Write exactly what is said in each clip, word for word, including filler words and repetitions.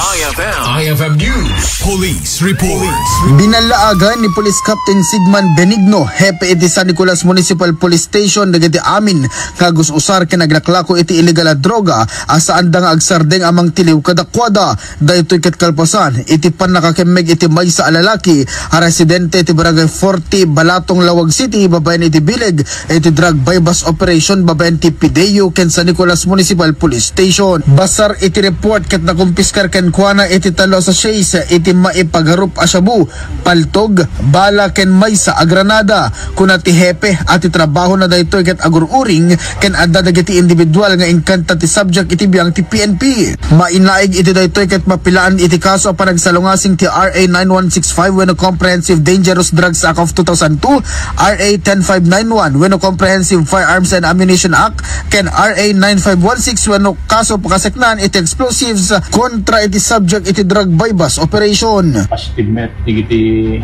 I F M. I F M News. Police Report. Binallaagan ni Police Captain Sigman Benigno, hepe iti San Nicolas Municipal Police Station, dagiti amin nga agus-usar ken aglaklako iti illegal a droga a saanda nga agsardeng a mangtiliw kadakuada. Daytoy ket kalpasan iti pannakakimmig iti maysa a lalaki a residente iti Barangay forty, Balatong, Laoag City, babaen iti bileg iti drug buy-bust operation babaen ti PDEU ken San Nicolas Municipal Police Station. Basar iti report ket nakumpiskar kenkuana iti tallo a sachets iti maipagarup a shabu, paltog, bala ken maysa a granada. Kuna ti hepe a ti trabahona daytoy ket agur-uring ken adda dagiti individual nga inkanta ti subject iti biang ti P N P. Mainaig iti daytoy ket mapilaan iti kaso a panagsalungasing ti R A nine one six five wenno Comprehensive Dangerous Drugs Act of two thousand two, R A ten five nine one wenno Comprehensive Firearms and Ammunition Act, ken R A nine five one six wenno kaso pakaseknan iti explosives kontra iti subject iti drug buy-bust operation. Positive met digiti,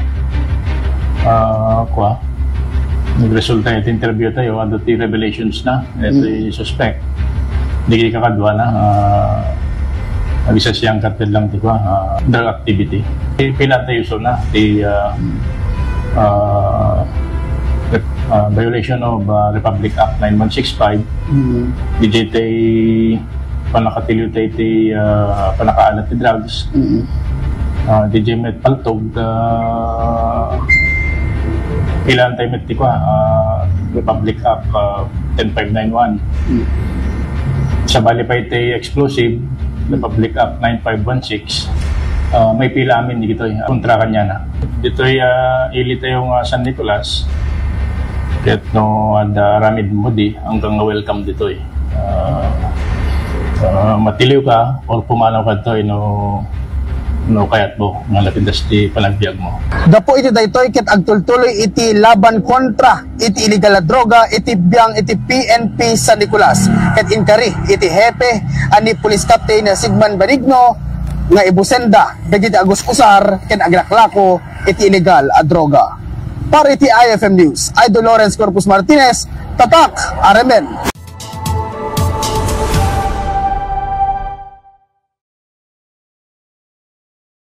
ah, kua, nagresulta iti interview tayo, adu ti revelations na iti suspect. Dagiti kakaduana, ah, agisasiangkat lang ti kua, ah, drug activity. Ti pila tayo so na ti, ah, ah, rep-, ah, violation of, ah, Republic Act nine one six five. Digital pannakatiliw tayo ti, ah, pannakaalat ti drugs. Ah, D J met paltog, ah, kailangan tayo met ti kua, ah, Republic Act, ah, ten five nine one. Sabali pa iti explosive, Republic Act nine five one six, ah, maipila amin ditoy, ah, kontra kaniana. Ditoy, ah, ili tayo nga San Nicolas, ket no adda aramid mo di, hanggang nga welcome ditoy. Ah, ah, matiliw ka or pumanaw ka ditoy no, no kayat mo nga napintas ti panagbiag mo. Gapu iti daytoy ket agtultuloy iti laban kontra iti illegal a droga iti biang iti P N P San Nicolas ket inkari iti hepe a ni Police Captain Sigman Benigno nga ibusenda dagiti agus-usar ken aglaklako iti illegal a droga. Para iti I F M News, Idol Lawrence Corpus Martinez, Tatak, Aremen.